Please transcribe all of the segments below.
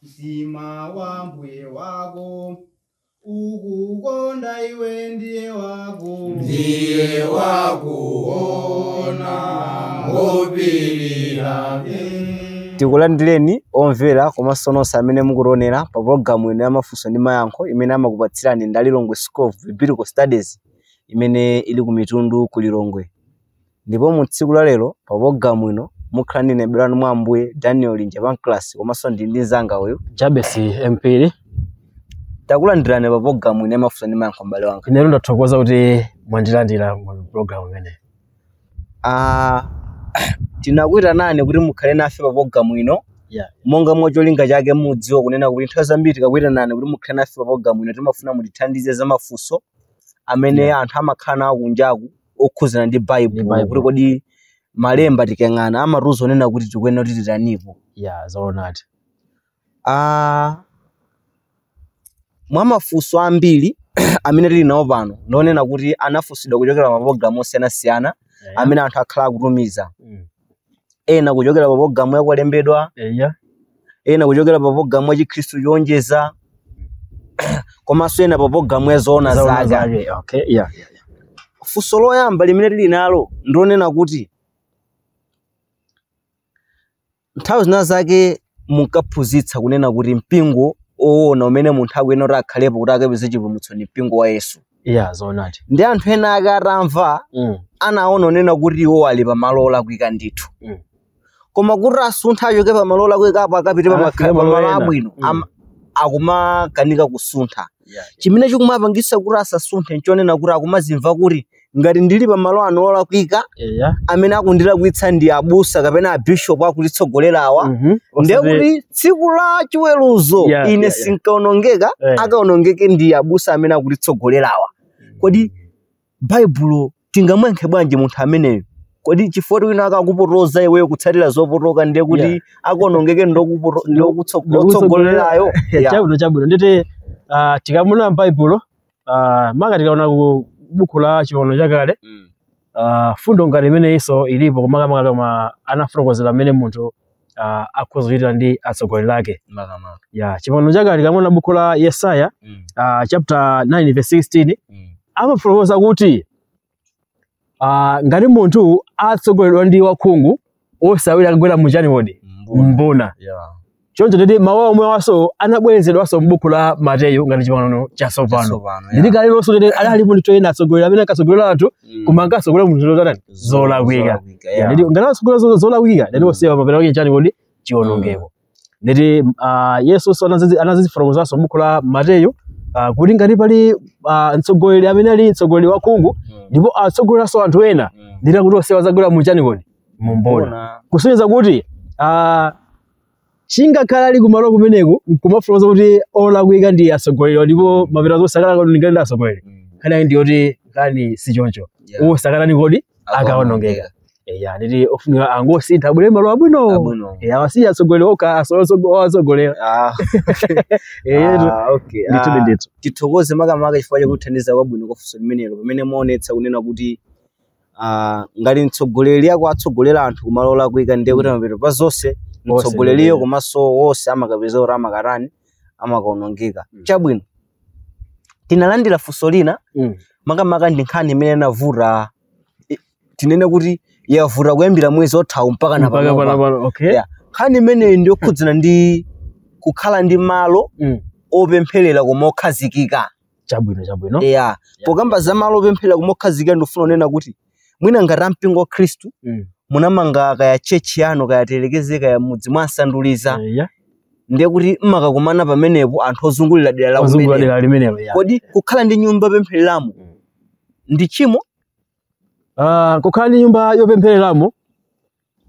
Mtima wa mbuye wako ukukonda iwe ndiye wako, ndiye wakuona ngopirira. Tikulandireni omvera komanso nonse amene mukutionera pa pologalamu ino ya mafunso ndi mayankho imene amakupatsirani ndi Lilongwe School of Biblical Studies imene ili ku Mitundu ku Lilongwe. Ndipo mu tsiku la lero pa pologalamu ino mukhala ndine m'bale wanu mwa Ambuye Daniel Linja class komanso ndi ndi mnzanga uyu Jabesi Mpiri. Takulandirani pa pologalamu ino ya mafunso ndi mayankho, m'bale wanga. Ineyo ndathokoza kuti mwandilandira mu program imeneyi. Tinakuyitanani kuti mukhale nafe pa pologalamu ino monga mwa cholinga chake. Mudziwa kunena kuti nthawi zambiri tikakuyitanani kuti mukhale nafe pa pologalamu ino, timafuna mutithandize za mafunso amene anthu amakhala nawo kunjaku okhuzana ndi Baibulo, Bible. kuti kodi malemba tikayang'ana amatiuza onena kuti tikuyenera kuti titanipo? Yeah, zoonadi. Mwa mafunso ambiri amene tili nawo pano, ndionena kuti anafunsidwa kuchokera pa mapologalamu osiyanasiyana amene anthu akhala akutumiza, ena kuchokera pa pologalamu yakulembedwa, ena kuchokera pa pologalamu ya Chikhristu Chowonjeza, komanso ena pa pologalamu ya Zoona Zoona Zake. Zake. Okay, yeah. Funso loyamba limene tili nalo ndionena kuti nthawi zina zake munkaphunzitsa kunena kuti mpingo owona umene munthu akuyenera kuti akhalepo kuti akapeze chipulumutso ndi mpingo wa Yesu. Yeah, zoonadi. Ndi anthu ena ake atamva anaona onena kuti iwo ali pamalo olakwika ndithu, koma kuti asuntha achoke pamalo olakwikapo akapite Akafike malo pamalo ena. abwino, akumakanika kusuntha. Chimene chikumapangisa kuti asasunthe nchonena kuti akumazimva kuti ngati ndili pamalo ano olakwika, amene akundilakwitsa ndi abusa kapena abishopu akutitsogolerawa, ndiye kuti tsiku la chiweruzo ine sinkaonongeka, akaonongeke ndi abusa amene akutitsogolerawa. Kodi Baibulo tingamuyankhe bwanji munthu ameneyo? Kodi chifukwa wina akakupotoza iweyo kutsatira zopotoka, ndiye kuti akaonongeke ndiokutsogolerayo? Chabwino, chabwino. Nditi tikamuna m'Baibulo, manga tikaona ku buku la Chipangano Chakale, fundo ngati imeneyinso ilipo, kumakamaka koma anafotokozera mmene munthu akhoza kuchitira ndi atsogoleri ake. Ya, Chipangano Chakale, tikamona buku la Yesaya chapter 9 verse 16, amafotokoza kuti ngati munthu atsogoleredwa ndi wakhungu, osawiri akagwera muchani kodi? Mbuna. Choncho nditi mawu omwe waso anabwerezedwanso m'buku la Mateyu ngati Chipangano Chatsopano. Nditi kalilonso nditi adalipo ndithu ena atsogoleri amene akatsogolera anthu, koma ankatsogolera munthu zotani? Zolakwika. Ya, nditi ngati atsogolera zolakwika, nditi osewa mapera ake chani kodi? Chiwonongeko. Nditi Yesu anazifotokozanso m'buku la Mateyu kuti ngati pali mtsogoleri amene ali mtsogoleri wakhungu ndipo atsogoleranso anthu ena, nditi akuti osewa adzagwera muchani kodi? Mumbona. Kusonyeza kuti chingakhala ali kumalo kumeneku nkumafotokoza kuti olakwika ndi atsogoleri ndipo mapera zonse akala ndi atsogoleri, nkhani ndiyoti nkhani si choncho, uwo sakanani kodi? Akaonongeka. Eya, nditi ofunika angosintha, abwere malo abwino. Abwino. Eya, awasiye atsogoleri okha awatsogolera. Eyetu. Okay. Ndithu. Ndithu. Tithokoze makamaka chifukwa chakuthandiza kwabwino kwa funso limenelo, pamene muonetsa kunena kuti ngati mtsogoleri ako atsogolera anthu kumalo olakwika, ndiye kuti mapeto pa zonse mtsogoleriyo komanso wonse amakapeza kuti amakatani? Amakaonongeka. Chabwino, tinalandira funso lina, makamaka ndi nkhani imene inavuta, tinene kuti yavuta kuyambira mwezi wathawu mpaka na mpaka panopa. Pano pano, okay. Yeah. Nkhani imeneyi ndiyokhudzana ndi kukhala ndi malo opempherera koma okhazikika. Chabwino, chabwino. Yeah. Pokamba za malo opempherera koma okhazikika, ndifuna kunena kuti mwina ngati ampingo wa Khristu munamanga kaya church yanu, kaya tiyerekeze kaya mudzi mwasanduliza, ndiye kuti mmakakumana pamenepo anthu ozungulira dera la ozungulira kumeneko. Dera limenelo, ya. Kodi kukhala ndi nyumba yopemphereramo ndi chimo? Kukhala ndi nyumba yopemphereramo,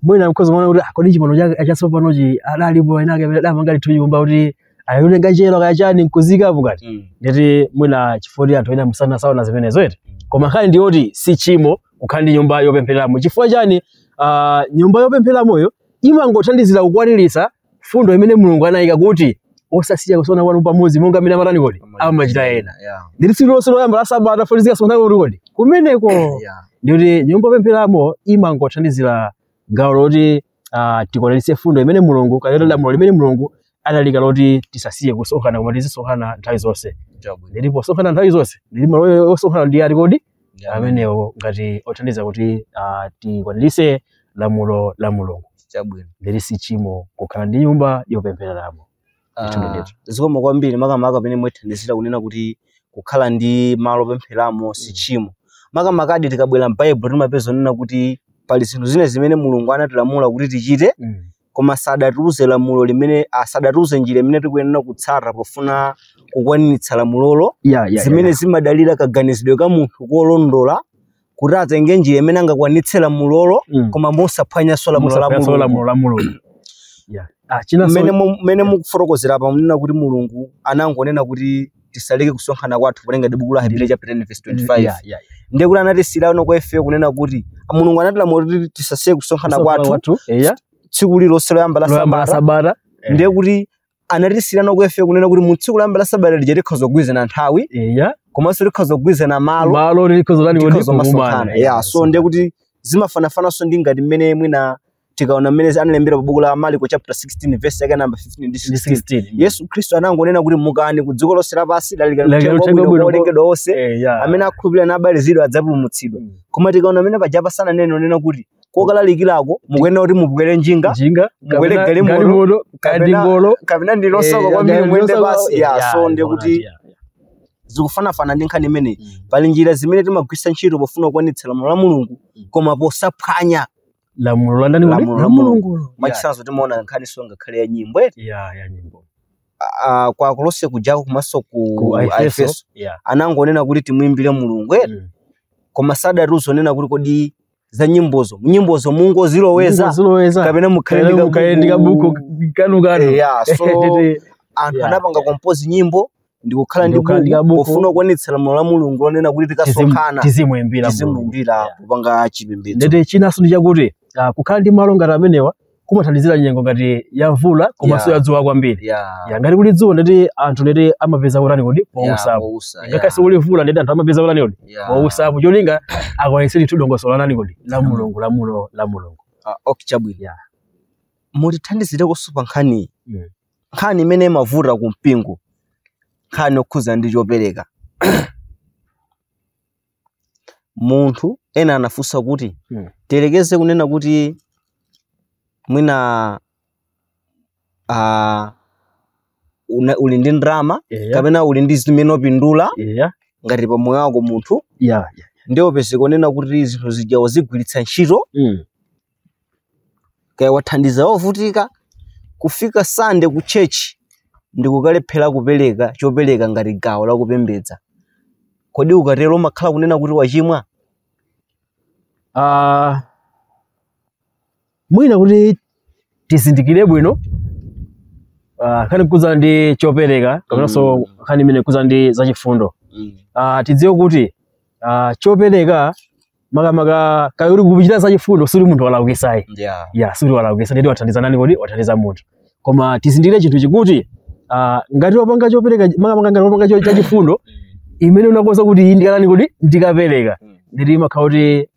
mwina mkhoza kuona kuti kodi Chipangano Chatsopanochi adalipo ena ake amene adamanga ndithu nyumba kuti ayutenga chero kaya chani nkuzikapo kati? Nditi mwina chifukwa kuti anthu ena musana saona zimenezo eti, koma nkhani ndiyoti si chimo kukhala ndi nyumba yopemphereramo. Chifukwa chani? Nyumba yopempheramoyo imangothandizira kukwaniritsa fundo imene Mulungu anayika kuti osasiya kusonkhana kwanu pamodzi monga amene amatani kodi? Amachita ena. Nditi tsiku lonse loyamba la sabata folizika sonkhana kuti kodi kumeneko. Ndikuti nyumba yopempheramo imangothandizira gawo loti tikwaniritse fundo imene Mulungu kapena lamulo limene Mulungu analika loti tisasiye kusonkhana koma tizisonkhana nthawi zonse. Ndili posonkhana nthawi zonse ndili malo osonkhana ndi ali kodi amenewo ngati othandiza kuti tikwaniritse lamulo la Mulungu. Ndili si chimo kukhala ndi nyumba yopemphereramo. Zikomo kwambiri makamaka pamene mwatithandizira kunena kuti kukhala ndi malo opemphereramo si chimo. Makamaka adi tikabwera m'Baibulo timapeza kunena kuti pali zinthu zina zimene Mulungu anatilamula kuti tichite, koma sadatiuze lamulo limene sadatiuze njira imene tikuyenera kutsata pofuna kukwaniritsa lamulolo, zimene zimadalira kaganizidwe ka munthu kolondola kuti atenge njira imene angakwanitse lamulolo, koma mosaphwanyanso lamulo la Mulungu. Mmene mukufotokozera apa munena kuti Mulungu anangonena kuti tisaleke kusonkhana kwathu potenga ndi buku la Aheberi chapter 10 verse 25. Ndiye kuti anatisiyirano kwa ife kunena kuti Mulungu anatilamula kuti tisasiye kusonkhana kwathu tsiku lililonse loyamba la Sabata. Ndiye kuti anatisiyirano kwa ife kunena kuti mu tsiku loyamba la Sabata lija tikhoza kugwirizana nthawi, komanso tikhoza kugwirizana malo, tikhoza masonkhana. So ndiye kuti zimafanafananso ndi ngati mmene mwina tikaona mmene analembera pa buku la Marko chapter 16 verse yake number 15 ndi 16. Yesu Khristu anangonena kuti mukani ku dziko lonse lapansi lalikani uthenga wabwino olengedwa onse, amene akhulupirira nabatizidwa adzapulumutsidwa. Koma tikaona mmene paja pasananene onena kuti kokalalikirako mukuyenera kuti mukwere njinga, mukwere galimoto, kapena ndi losauka kwambiri muyende pansi. So ndiye kuti zikufanafana ndi nkhani imeneyi. Pali njira zimene timagwiritsa ntchito pofuna kukwanitsa lamulo la Mulungu, koma posaphwanya lamulo la Mulungu. Mwachitsanzo timaona nkhaniso ngakhale ya nyimbo. Ya nyimbo. Kwa Akolose kujako komanso ku Aefeso anangonena kuti timuimbire Mulungu, koma sadatiuze onena kuti kodi za nyimbozo, nyimbozo mungoziloweza kapena mukhale ndi kabuku kanu. So anthu anapanga compose nyimbo ndi kukhala ndi buku pofuna kukwanitsa lamulo la Mulungu lonena kuti tikasonkhana tizimuimbira kupanga chipembedzo. Ndete chinanso ndi chakuti kukhala ndi malo ngati amenewa kumathandizira nyengo ngati ya mvula komanso ya dzuwa kwambiri. Ngati kuli dzuwa ndeti anthu ndeti amapeza kutani kodi pousapo. Ngakhale kuli mvula ndeti anthu amapeza kutani kodi pousapo, cholinga akwanitse ndithu dongosolo la nani kodi la Mulungu, lamulo la Mulungu. Okay, chabwino. Mutithandizire kusupa nkhani. Nkhani imene imavuta ku mpingo, nkhani yokhuza ndi chopereka. Munthu ena anafunsa kuti tiyerekeze kunena kuti mwina uli ndi ndalama kapena uli ndi zimene wapindula ngati pa moyo wako munthu, ndiye upeze kunena kuti zinthu zija wazigwiritsa ntchito, kaya wathandiza wovutika, kufika Sunday ku church ndikukalephera kupereka chopereka ngati gawo la kupembedza. Kodi ukatero umakhala kunena kuti wachimwa? Mwina kuti tizindikire bwino nkhani kuza ndi chopereka kapenanso nkhani imene kuza ndi zachifundo. Tidziwe kuti chopereka makamaka kayuri kuchita zachifundo suli munthu walakwisayi. Suli walakwisa, nditi wathandiza nani kodi wathandiza munthu. Koma tizindikire chinthu chikuti ngati wapanga chopereka makamaka ngati wapanga chachifundo imene unakonza kuti iyi ndikalani kodi ndikapereka, nditi imakhala kuti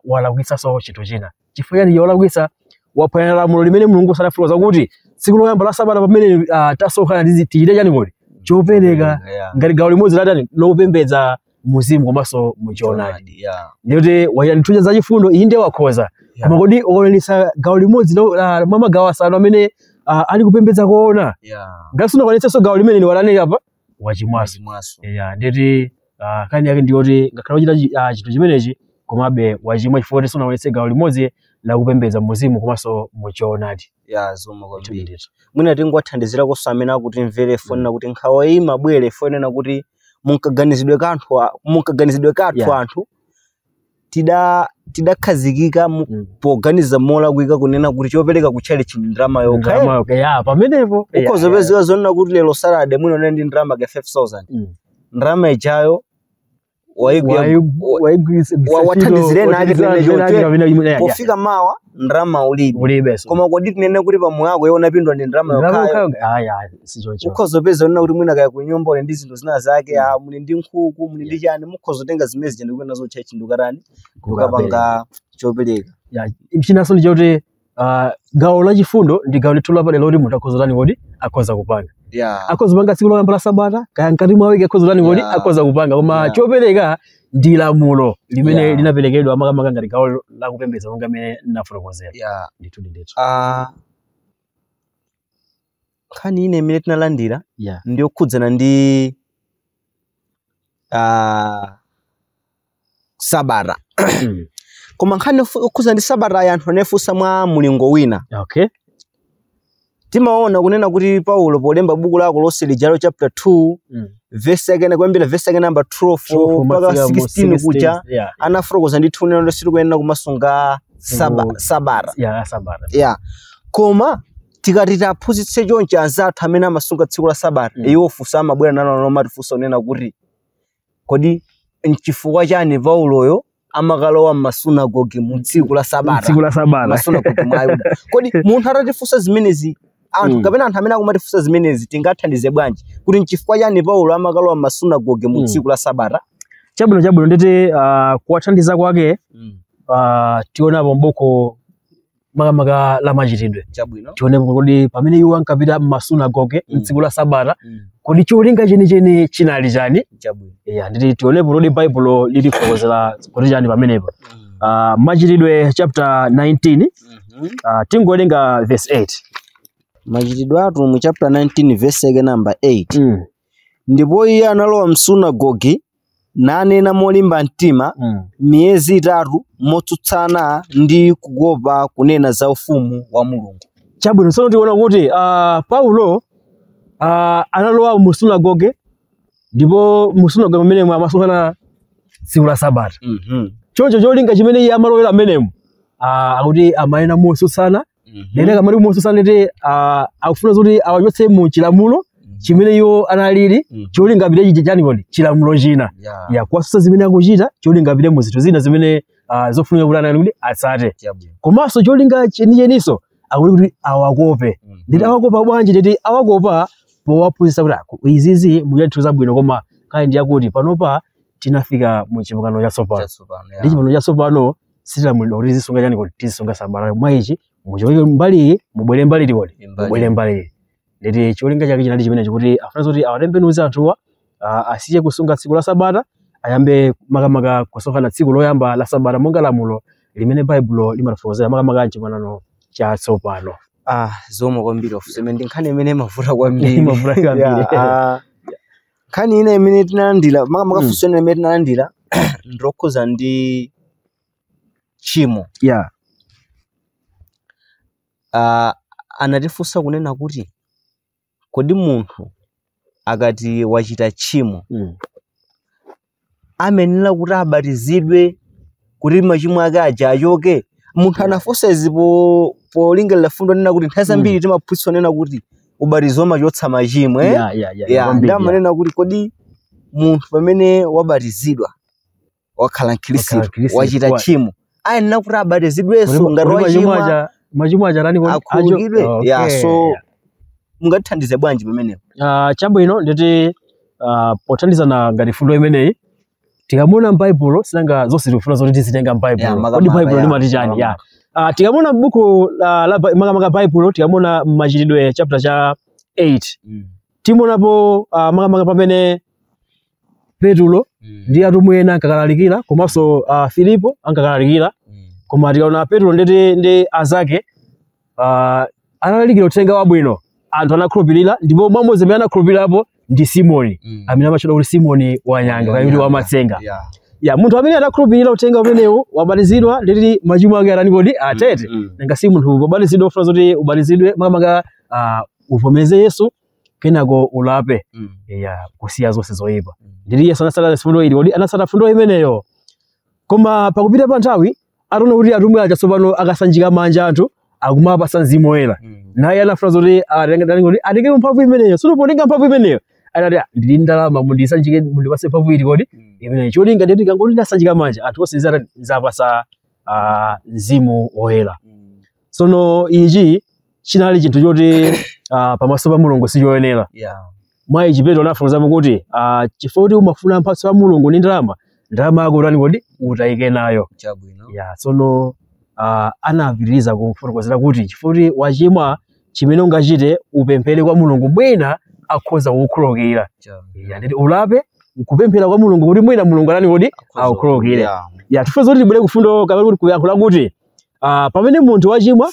walakwisanso chinthu china. Chifukwa chani walakwisa? Waphwanya lamulo limene Mulungu sanafotokoza kuti tsiku loyamba la Sabata pamene tasonkhana tichite chani kodi chopereka, ngati gawo limodzi latani lopembedza muzimu komanso muchoonadi. Ndikuti wachita ndithu zachifundo iyi ndiye wakhoza, koma kodi ukaonetsa gawo limodzi mwa magawo asanu amene ali kupembedza koona, ngati sunakwanitsenso gawo limene walani apa wachimwaso. Nditi nkhani yake ndiyoti ngakhale wachita chinthu chimenechi komabe wachimwa chifukwa kuti sunakwanitse gawo limodzi la kupembedza muzimu komanso muchoonadi. Zomwe kwambiri. Mwina tingowathandizirakonso amene akutimvere fonena kuti nkhawa iyi mabwere fonena kuti munkaganizidwe kathu anthu tidakhazikika poganiza molakwika kunena kuti chopereka kutchalichi ndi ndalama yokha. Pamenepo ukhozopezeka zonena kuti lero Saturday mwina unene ndi ndalama ka 5000, ndalama ijayo wathandizire nake pofika mawa ndalama ulibe. Koma kodi tinene kuti pamoyo wako iwe unapindwa ndi ndalama yokhayo? Ukhozopeza unena kuti mwina kaya kunyumba uli ndi zinthu zina zake, muli ndi nkhuku, muli ndi chani, mukhozotenga zimene zija ndikuyenda nazo tchechi ndikukatani ndikukapanga chopereka. Chinanso ndi choti Gawo la chifundo ndi gawo lithu lapadera loti munthu akhoza tani kodi akhoza kupanga. Akhoza kupanga tsiku loyamba la sabata, kaya mkati mwa wiki akhoza tani kodi akhoza kupanga, koma chopereka ndi lamulo limene linaperekedwa makamaka ngati gawo la kupembedza monga mmene ndinafotokozera. Ndithu ndithu. Nkhani ine imene tinalandira ndiyokhudzana ndi sabata. Koma nkhani yokhudzana ndi sabata ya anthu anafunsa mwa mulingo wina. Timaona kunena kuti Paulo polemba buku la Kolose lijalo chapter 2 verse yake kuyambira verse yake number 12 mpaka 16 kuja anafotokoza ndithu neno sitikuyenera kumasunga sabata. Sabata. Koma tikati taphunzitse chonchi anzathu amene amasunga tsiku la sabata, iwo funsa amabwera nalo nomatifunsa unena kuti kodi nchifukwa chani Pauloyo amakalowa m'masunagoge mu tsiku la sabata? Tsiku la sabata. Masunagoge mwa Ayuda. Kodi munthu atatifunsa zimenezi anthu kapena anthu amene akumatifunsa zimenezi tingathandize bwanji kuti nchifukwa chani Paulo amakalowa m'masunagoge mu tsiku la sabata? Chabwino chabwino nditi kuwathandiza kwake tionapo m'buku makamaka la machitidwe. Chabwino. Tionepo kodi pamene iwo ankapita m'masunagoge tsiku la sabata, kodi cholinga chenicheni chinali chani? Chabwino. Nditi tionepo kodi Baibulo lilifotokozera kuti chani pamenepo. Machitidwe chapter 19, tingowerenga verse 8. Machitidwe athu mu chapter 19 verse yake number 8. Ndipo iye analowa msunagoge nanena molimba mtima miyezi itatu motsutsana ndi kukopa kunena za ufumu wa Mulungu. Chabwino, tsono tiona kuti Paulo analowa mu sunagoge, ndipo mu sunagoge mmenemo amasonkhana tsiku la sabata. Choncho cholinga chimene iye amalowera mmenemo akuti amayena motsutsana, nene akamati motsutsana ndi akufuna kuti awachotse mu chilamulo chimene iwo analili, cholinga apite chani kodi chilamulo china. Kuwasusa zimene akuchita, cholinga apite mu zinthu zina zimene zofunika kuti anali kuti atsate. Komanso cholinga chenicheniso akuti kuti awakope. Nditi awakopa bwanji? Nditi awakopa powaphunzitsa kuti izizi muchita zabwino, koma kale ndi yakuti panopa tinafika mu chipangano chatsopano. Ndi chipangano chatsopano sitilamulidwa kuti tizisunga chani kodi tizisunga sabata. Mwa ichi muchoke mbali iyi mubwere mbali kodi mubwere mbali iyi. Nditi cholinga chake chinali chimenecho kuti afuna kuti awatembenuze anthuwa asiye kusunga tsiku la sabata, ayambe makamaka kusonkhana tsiku loyamba la sabata monga lamulo limene Baibulo limatifotokozera makamaka m'chipangano chatsopano. Zomwe kwambiri ofusa imene ndi nkhani imene imavuta kwambiri. Imavuta kwambiri. Nkhani ina imene tinalandira makamaka funso ina imene tinalandira ndilokhuza ndi tchimo. Anatifunsa kunena kuti kodi munthu akati wachita tchimo amenera kuti abatizidwe kuti machimo ake aja achoke? Munthu anafunsa izi polingalira fundo nena kuti nthawi zambiri timaphunzitsa nena kuti ubatizo umachotsa machimo. Ndamanena kuti kodi munthu pamene wabatizidwa wakhala mkhristu wachita tchimo ayenera kuti abatizidwenso ngati wachimwa machimo aja tani kodi akhululukidwe? So mungatithandize bwanji pamenepo? Chabwino nditi pothandizana ngati fundo imeneyi tikamuona m'Baibulo sinanga zonse tikufuna zoti tizitenga m'Baibulo. Kodi Baibulo limati chani? Tikamuona m'buku la makamaka Baibulo, tikamuona Machitidwe chapter cha 8, timuonapo makamaka pamene Petulo ndi atumwi ena ankakalalikira, komanso Filipo ankakalalikira. Koma tikaona Petulo ndi azake analalikira uthenga wabwino, anthu anakhulupirira, ndipo mmodzi amene anakhulupirirapo ndi Simoni amene amatchedwa kuti Simoni wanyanga kapena kuti wamatsenga. Munthu amene anakhulupirira uthenga umenewu wabatizidwa, nditi machimo ake atani kodi atete. Nanga si munthu pobatizidwa ufuna zoti ubatizidwe makamaka uvomereze Yesu kenako ulape kusiya zonse zoyipa. Nditi Yesu anatsata fundo ili kodi anatsata fundo imeneyo. Koma pakupita pa nthawi ataona kuti atumwi aja tsopano akasanjika manja anthu akumapasa mzimu woyera, naye anafuna zoti atenge mphamvu imeneyo. Tsono potenga mphamvu imeneyo anati ndili ndalama mundisanjike mundipase mphamvu ili kodi imeneyo. Cholinga nditi kangoti ndasanjika manja anthu onse nzapasa mzimu woyera. Tsono ichi chinali chinthu choti pamaso pa Mulungu sichoyenera. Mwa ichi Petro anafotokozapo kuti chifukwa kuti umafuna mphatso ya Mulungu ndi ndalama, ndalama yako utani kodi utayike nayo. Tsono Anapitiriza kumfotokozera kuti chifukwa wachimwa chimene ungachite upemphere kwa Mulungu mwina akhoza kukukhululukira. Ya nditi ulape nkupemphera kwa Mulungu kuti mwina Mulungu anani kodi akukhululukire. Ya tifuna zoti tibwere kufundo kapena kuti kuyankhula kuti pamene munthu wachimwa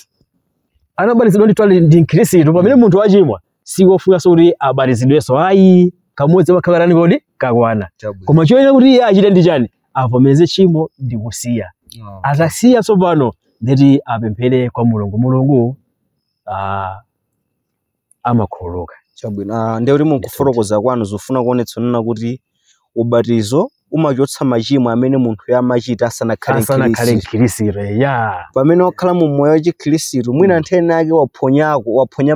anabatizidwa ndi Mkhristu, pamene munthu wachimwa sikofunanso kuti abatizidwenso ayi, kamodzi amakhala nani kodi kakwana. Koma choyenera kuti iye achite ndi chani? Avomereze tchimo ndi kusiya. Atasiya tsopano nditi apemphere kwa Mulungu, Mulungu amakhululuka. Chabwino. Ndiye kuti mukufotokoza kwanu zofuna kuonetsa nena kuti ubatizo umachotsa machimo amene munthu amachita asanakhale Mkhristu. Ya pamene wakhala mu moyo wa chikhristu mwina nthena yake waphonya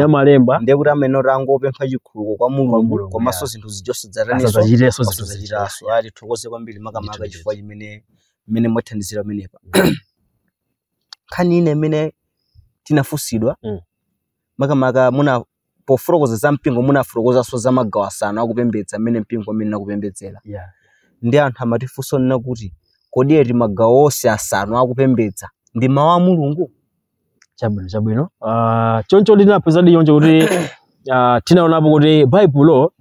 malemba, ndiye kuti amene angopempha chikhululuko kwa Mulungu komanso zinthu zijonso zachitaso. Tithokoze kwambiri makamaka chifukwa chimene mmene mwathandizira pamenepa. Nkhani ine imene tinafunsidwa makamaka muna pofotokoza za mpingo munafotokozanso za magawo asanu akupembedza mmene mpingo amene akupembedzera. Ndi anthu amatifunsa nena kuti kodi eti magawo onse asanu akupembedza ndi mawu a Mulungu? Chabwino chabwino. Choncho ndinapeza choncho kuti tinaonapo kuti Baibulo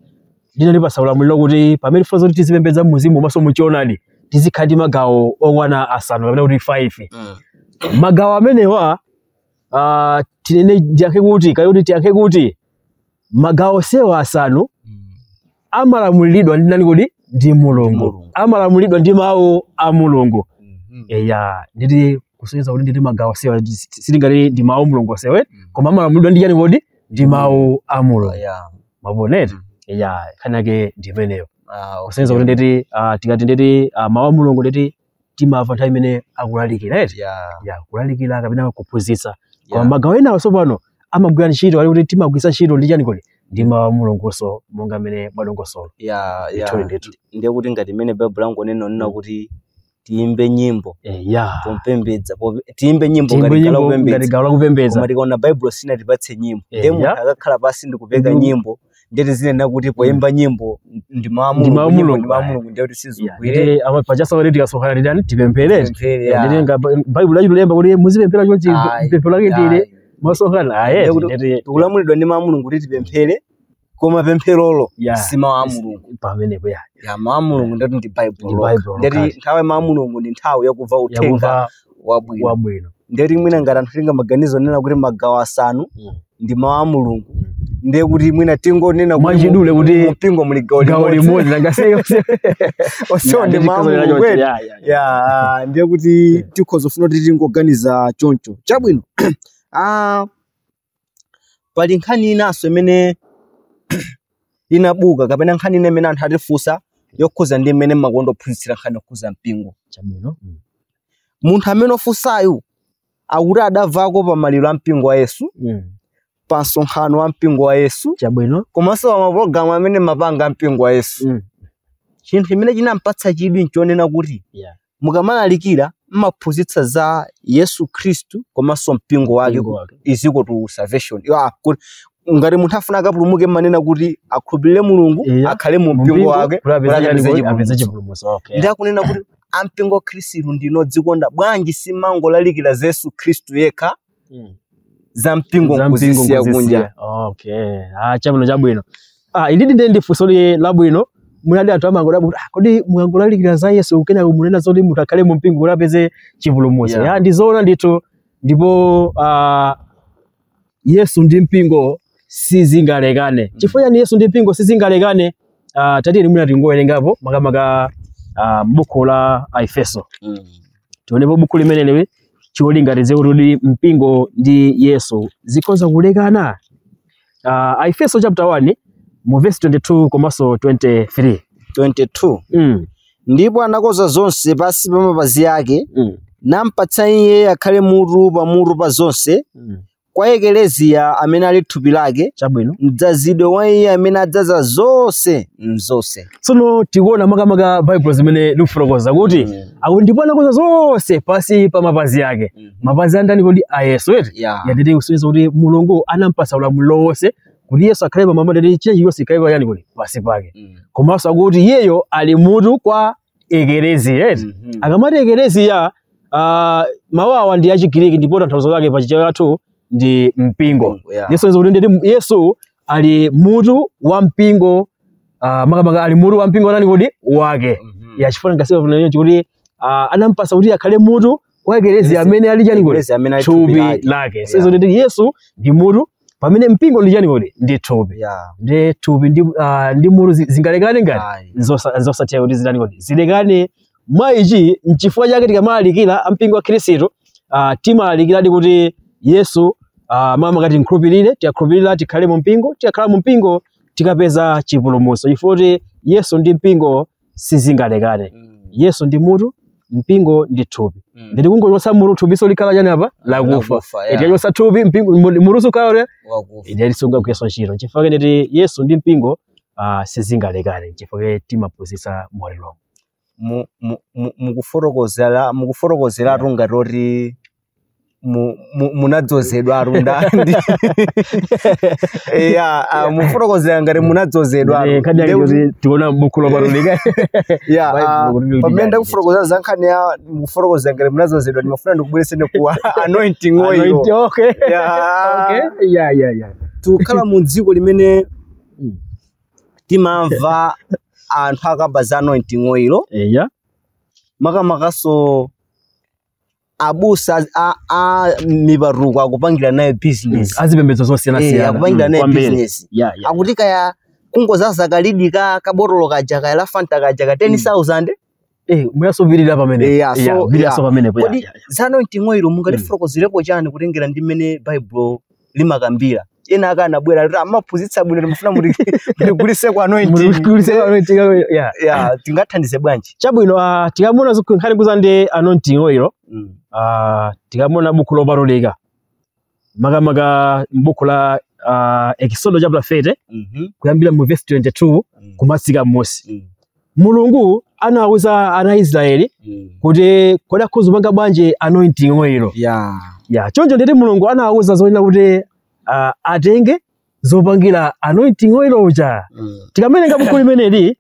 linatipatsa ulamuliro kuti pamene tifuna zoti tizipembedza mzimu komanso muchoonadi tizikhala ndi magawo okwana asanu kapena kuti 5. Magawo amenewa tinene ndiyankhe kuti kaya tiyankhe kuti magawo sewa asanu amalamuliridwa ndi nani kodi? Ndi Mulungu. Amalamulidwa ndi mawu a Mulungu. Eya nditi kusonyeza kuti nditi magawo sewa sitingati ndi mawu a Mulungu sewe, koma amalamulidwa ndi chani kodi? Ndi mawu a Mulungu. Mabonete. Eya nkhani yake ndi imeneyo. Kusonyeza kuti nditi tikati nditi mawu a Mulungu nditi timamva nthawi imene akulalikira eti. Ya kulalikira kapena kuphunzitsa. Koma magawo enawo tsopano amagwira ntchito ali kuti timagwiritsa ntchito ndi chani kodi? Ndi mawu a Mulunguso monga mmene mwadongosolo. Ndiye kuti ngati mmene Baibulo langonena nena kuti tiyimbe nyimbo pompembedza, tiyimbe nyimbo ngati gawo lakupembedza, koma tikaona Baibulo sinatipatse nyimbo, ndiye munthu akakhala pasi ndikupeka nyimbo ndiye tizinena kuti poyimba nyimbo ndi mawu a Mulungu, ndi mawu a Mulungu, ndiye kuti sizigwire. Pachasa kuti tikasonkhana titani tipemphere. Ndiye Baibulo lachitulemba kuti muzipemphera chonchi, pemphero lake ndile masonkhana. Tikulamulidwa ndi mawu a Mulungu kuti tipemphere, koma pempherolo si mawu a Mulungu pamenepo. Ya mawu a Mulungu ndati ndi Baibulo. Ndati nthawi ya mawu a Mulungu ndi nthawi yakumva uthenga wabwino. Ndati mwina ngati anthu tingamaganizo nena kuti magawo asanu ndi mawu a Mulungu, ndiye kuti mwina tingonena kuti mwachidule kuti mpingo muli gawo limodzi onsewo ndi mawu a Mulungu. Ya ndiye kuti tikhoza kufuna kuti tingoganiza choncho. Chabwino. Pali nkhani inanso imene inabuka kapena nkhani ine imene anthu atifunsa yokhuza ndi mmene makondo ophunzitsira nkhani yokhuza mpingo. Chabwino. Munthu amene ofunsayu akuti adavako pa maliro a mpingo wa Yesu, pa msonkhano wa mpingo wa Yesu, Chabwino, komanso pa mapulogalamu amene mapanga mpingo wa Yesu. Chinthu chimene chinampatsa chidwi nchonena kuti mukamalalikira mmaphunzitsa za Yesu Khristu komanso mpingo wake is equal to salvation. Ngati munthu afuna akapulumuke mmanena kuti akhulupirire Mulungu, akhale mu mpingo wake apeze chipulumutso. Ndi akunena kuti ampingo Khristu ndino dzikonda bwanji simangolalikira za Yesu Khristu yekha za mpingo nkuzisiya kunja. Okay. Chabwino chabwino. Ilidi ndiye ndifunso labwino. Munali anthu amangoda kuti kodi mukangolalikira za Yesu kenaka munena zoti munthu akhale mu mpingo kuti apeze chipulumutso. Ya ndizoona ndithu. Ndipo Yesu ndi mpingo sizingalekane. Chifukwa chani Yesu ndi mpingo sizingalekane? Tatiyeni mwina tingowerengapo makamaka buku la Aefeso. Tionepo buku limeneli cholinga tidziwe kuti mpingo ndi Yesu zikhoza kulekana. Aefeso chapter 1 mu verse 22 komanso 23. 22. Ndipo anakonza zonse pansi pa mapazi ake, nampatsa iye akhale mutu pamutu pa zonse, kwa ekeleziya amene ali thupi lake, Chabwino, mdzazidwe wa iye amene adzaza zonse mzonse. Tsono tikuona makamaka Baibulo zimene likufotokoza kuti akuti ndipo anakonza zonse pansi pa mapazi ake. Mapazi andani kodi? A Yesu eti. Yatete kusonyeza kuti Mulungu anampatsa ulamuliro wonse kuti Yesu akhale pamwamba, tete chilichonse chikhale pachani kodi? Pansi pake. Komanso akuti iyeyo ali mutu kwa ekeleziya eti. Akamati ekeleziya Mawu awa ndi achigiriki ndipo tanthauzo lake pachichewa chathu ndi mpingo. Yesu kuti nditi Yesu ali mutu wa mpingo, makamaka ali mutu wa mpingo nani kodi wake. Ya chifukwa ngasiwa kuti anampasa kuti akhale mutu wa eklezia amene ali chani kodi thupi lake. So nditi Yesu ndi mutu pamene mpingo ndi chani kodi ndi thupi. Ndi thupi ndi mutu zingalekane ngati nzosatheka kuti zilani kodi zilekane. Mwa ichi nchifukwa chake tikamalalikira ampingo wa Khristu timalalikiradi kuti Yesu makamaka tinkhulupirire, tiyakhulupirira tikhale mu mpingo, tiyakhala mu mpingo tikapeza chipulumutso. Chifukwa kuti Yesu ndi mpingo sizingalekane. Yesu ndi mutu, mpingo ndi thupi. Nditi kungochotsa mutu thupi so likhala chani apa lakufa. Tikachotsa thupi mpingo mutu sukhala ine lisunga kuyeso ntchito. Chifukwa nditi Yesu ndi mpingo sizingalekane. Chifukwa timaphunzitsa moleromo. Mukufotokozeratu ngati oti munadzozedwa arunda ndi mufotokozera ngati munadzozedwa. Tiona buku lopatulika. Pamene ndakufotokozera za nkhani ya mukufotokozera ngati munadzozedwa, ndimafuna ndikubwereseni ku anointing oil. Okay. Tikukhala mu dziko limene timamva anthu akamba za anointing oil. Makamakaso abusa a mipatuko akupangira nayo business. Azipembedzo zosiyanasiyana. Akupangira nayo business. Akuti kaya kungozaza kalidi ka kabotolo kaja kaya la Fanta kaja ka 10,000. Muyasubirira pamene. Pamenepo. Kodi za anointing oil mungatifotokozerepo chani kutengera ndi mmene Bible limakambira? Ena akanabwera kuti amaphunzitsa bwino timafuna mutigulise kwa anointing. Tingathandize bwanji? Chabwino, tikamona nkhani kuza ndi anointing oil, tikamona buku lopatulika makamaka m'buku la Exodo chapter 30 kuyambira mu verse 22 kumatsika m'munsi. Mulungu anawuza ana Israeli kuti kodi akhoza kupanga bwanji anointing oil. Choncho nditi Mulungu anawuza zonena kuti atenge zopangira anointing oil uja. Tikamawerenga buku limeneli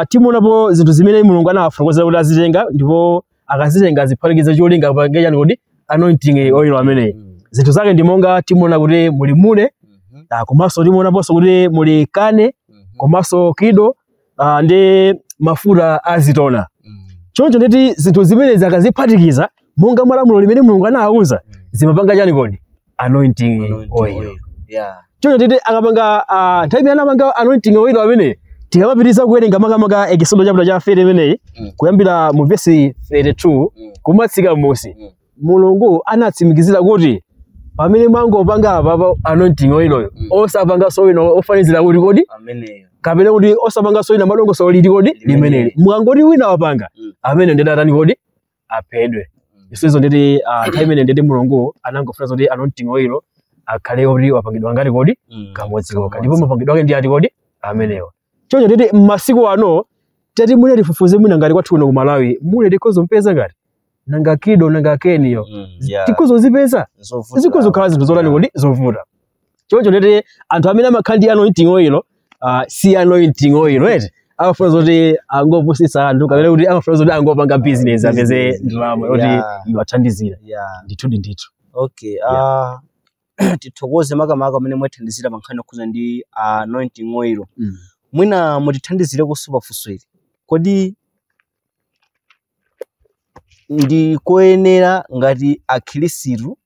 timuonapo zinthu zimene Mulungu anawafotokozera kuti azitenga, ndipo akazitenga aziphatikize cholinga kupangira chani kodi anointing oil ameneyi. Zinthu zake ndi monga timuona kuti muli mule, komanso timuonaponso kuti muli kane, komanso kido, ndi mafuta azitona. Choncho nditi zinthu zimenezi akaziphatikiza monga malamulo limene Mulungu anawuza zimapanga chani kodi anointing oil. Choncho nditi akapanga nthawi imene anapanga anointing oil amene tikamapitiriza kuwerenga makamaka Exodo chapter cha 30 imeneyi kuyambira mu verse 32 kumatsika m'munsi, Mulungu anatsimikizira kuti pamene mwangopanga apa anointing oil osapanganso wina ofanizira kuti kodi kapena kuti osapanganso wina madongosolo liti kodi limeneli, mukangoti wina wapanga amene nditi atani kodi aphedwe. Isozo nditi nthawi imene nditi Mulungu anangofuna kuti anointing oil akhale kuti wapangidwa ngati kodi kamodzi kokha, ndipo mapangidwe ake ndi ati kodi amenewa. Choncho nditi m'masiku ano tati mwina tifufuze mwina ngati kwathu kuno ku Malawi mule tikhoza mpeza ngati nanga kido nanga keniyo tikhoza zipeza zikhoza kukhala zinthu zotani kodi zovuta. Choncho nditi anthu amene amakhala ndi anointing oil si anointing oil eti amafuna zoti angopusitsa anthu kapena kuti amafuna zoti angopanga business apeze ndalama yoti iwathandizira. Ndithu ndithu. Okay. Tithokoze makamaka amene mwathandizira pa nkhani yokhuza ndi anointing oil. Mwina mutithandizire kusupa funso ili. Kodi ndi koyenera ngati akhristu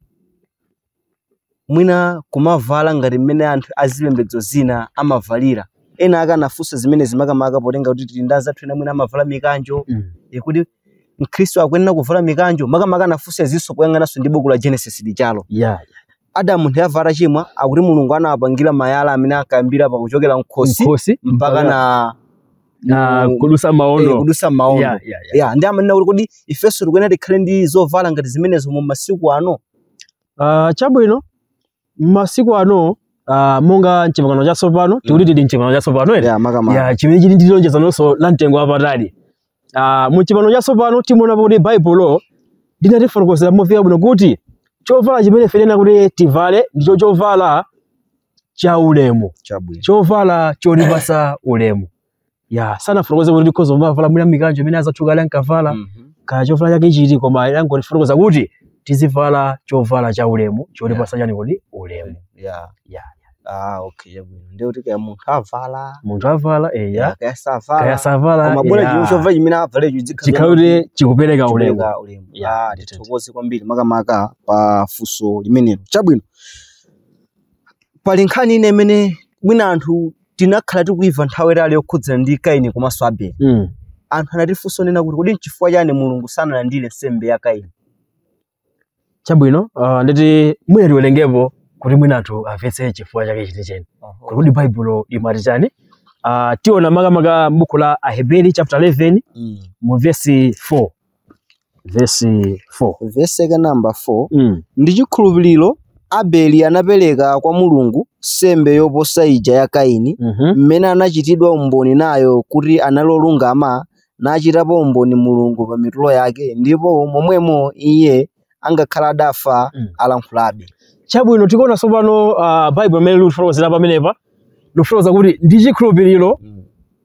mwina kumavala ngati mmene anthu azipembedzo zina amavalira? Ena akanafunsa zimene zimakamaka potenga kuti tili ndi anzathu ena mwina amavala mikanjo, kuti mkhristu akuyenera kuvala mikanjo. Makamaka anafunsa zinso kuyang'ananso ndi buku la Genesis lichalo. Adamu ndi Eva atachimwa, akuti Mulungu anawapangira mayala amene ankayambira pakuchokera mkhosi mpaka na kudusa maondo. Kudusa maondo. Ndi amanena kuti kodi ifenso tikuyenera tikhale ndi zovala ngati zimenezo mu masiku ano? Chabwino, masiku ano monga mchipangano chatsopano, tikuti tili mchipangano chatsopano ere? Chimene chili ndi lonjezanonso la mtengo wapatali. Mu chipangano chatsopano timaona kuti Baibulo linatifotokozera momveka bwino kuti chovala chimene ife tinena kuti tivale ndicho chovala cha ulemu, chovala cholipasa ulemu. Sanafotokoze kuti tikhoza kumavala mwina mikanjo imene azathu kale ankavala, Kaya chovala chake chiti, koma inangotifotokoza kuti tizivala chovala cha ulemu cholipasa chani kodi ulemu. Okay, chabwino. Ndiye kuti kaya munthu avala, Munthu avala, eya, kaya savala, kaya savala, koma bora eya, chovala chimene avalecho chikhale kuti chikupereka ulemu. chipereka ulemu. Ndithu. Tithokoze kwambiri makamaka pa funso limenelo. Chabwino, pali nkhani ine imene mwina anthu tinakhala tikuimva nthawi itali yokhudzana ndi Kaini komanso Abele. Anthu anatifunsa nena kuti kodi nchifukwa chani Mulungu sanalandire nsembe ya Kaini? Chabwino, nditi mwina tiwerengepo kuti mwina anthu amvetse chifukwa chake chenicheni kuti Baibulo imati chani. Tiona makamaka m'buku la Aheberi chapter 11 mu verse 4. Verse 4. Verse ka namba 4. Ndi chikhulupiriro Abeli anapereka kwa Mulungu nsembe yoposa ija ya Kaini, mmene anachitidwa umboni nayo kuti analolungama, nachitapo umboni Mulungu pa mitulo yake, ndipo momwemo iye angakhala adafa alankhulabe. Chabwino, tikuona tsopano Baibulo imene likufotokozera pamenepa, likufotokoza kuti ndi chikhulupiriro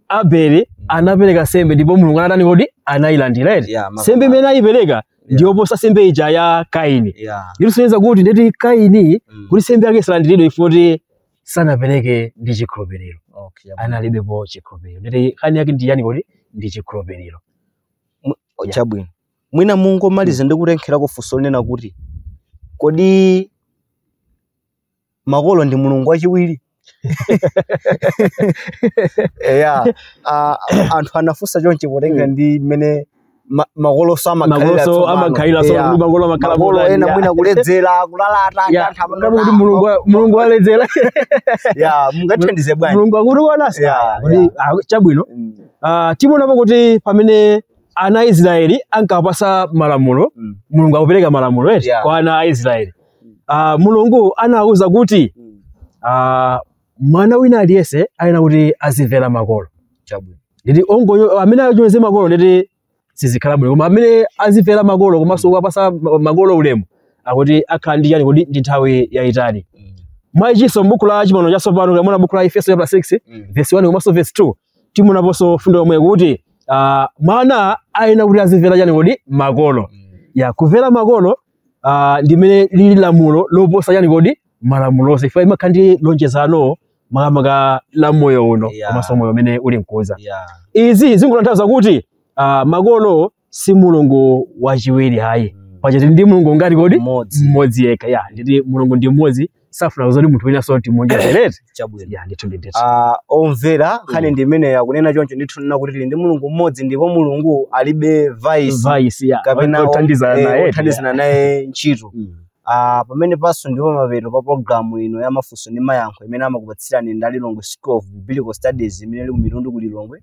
Abeli anapereka nsembe ndipo Mulungu anatani kodi anayilandira eti. Nsembe imene ayipereka ndiyoposa nsembe ija ya Kaini. Ndikusonyeza kuti ndeti Kaini kuti nsembe yake isalandiridwe ifoti sanapereke ndi chikhulupiriro. Analibepo chikhulupiriro. Ndeti nkhani yake ndi yani kodi ndi chikhulupiriro. Chabwino, mwina mungomaliza ndi kutenkherako funso linena kuti kodi makolo ndi Mulungu wachiwiri? Anthu anafunsa chonchi potenga ndi mmene makoloso amakhalira tsopano, makolo amakhala makolo ena mwina kuledzera, kulalata, anthu amene kuti Mulungu aledzera. Mungathandize bwanji? Mulungu akuti wanasa. Kuti chabwino. Timuonapo kuti pamene ana a Israeli ankapasa malamulo, Mulungu akupereka malamulo eti kwa ana a Israeli. Mulungu anawuza kuti mwana wina aliyense ayenera kuti azimvera makolo. Chabwino. Nditi ongonyo amene akunyoza makolo nditi sizikhala bwino, koma amene azimvera makolo komanso kuwapasa makolo ulemu akuti akhala ndi chani kodi ndi nthawi yayitali. Mwachinso m'buku la Chipangano Chatsopano, kamona buku la Efeso chapter 6 verse 1 komanso verse 2, timuonaponso fundo yomwe kuti mwana ayenera kuti azimvera chani kodi makolo. Kumvera makolo ndimene lili lamulo loposa chani kodi malamulo onse, chifukwa imakhala ndi lonjezano makamaka la moyo uno komanso moyo umene uli mkuza. Izi zikutanthauza kuti makolo si Mulungu wachiwiri hayi. Paja tili ndi Mulungu ngati kodi mmodzi yekha. Nditi Mulungu ndi mmodzi, safuna kuzoti munthu winanso timuonjezerete. Chabwino. Ndithu ndithu. Omvera nkhani ndi imene yakunena choncho ndithu nena kuti tili ndi Mulungu mmodzi ndipo Mulungu alibe vice kapena othandizana naye ntchito. Pamene paso ndipo mapeto pa programu ino ya mafunso ndi mayankho imene amakupatsirani ndi Lilongwe School of Biblical Studies imene ili ku Mitundu ku Lilongwe.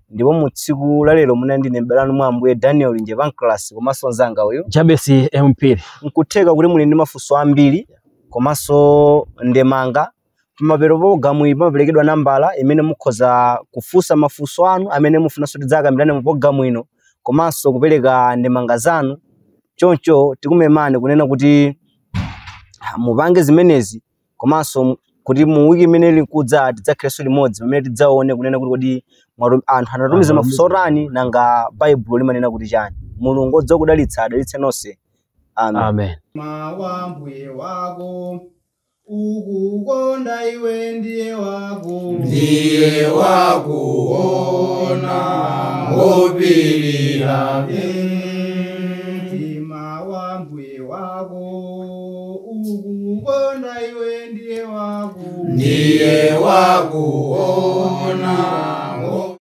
Ndipo mu tsiku la lero muna ndine m'bale wanu mwa Ambuye Daniel Njepancras komanso mnzanga uyu Jabesi MP. Nkutheka kuti muli ndi mafunso ambiri komanso ndemanga. Pamapeto pa programu iyi pamaperekedwa nambala imene mukhoza kufunsa mafunso anu amene mufunanso tidzakambirane mu programu ino komanso kupereka ndemanga zanu. Choncho tikumemani kunena kuti mupange zimenezi komanso kuti mu wiki imene ili nkudza tidzakhalenso limodzi pamene tidzaone kunena kuti kodi anthu anatumiza mafunso otani, nanga Baibulo limanena kuti chani. Mulungu odzakudalitsa adalitse nonse. Amen. Amen. Mawa mbuye wako ukukonda iwe ndiye wako, ndiye wakuona ngopilira. Mtima wa mbuye wako ukukonda iwe ndiye wako, ndiye wakuona.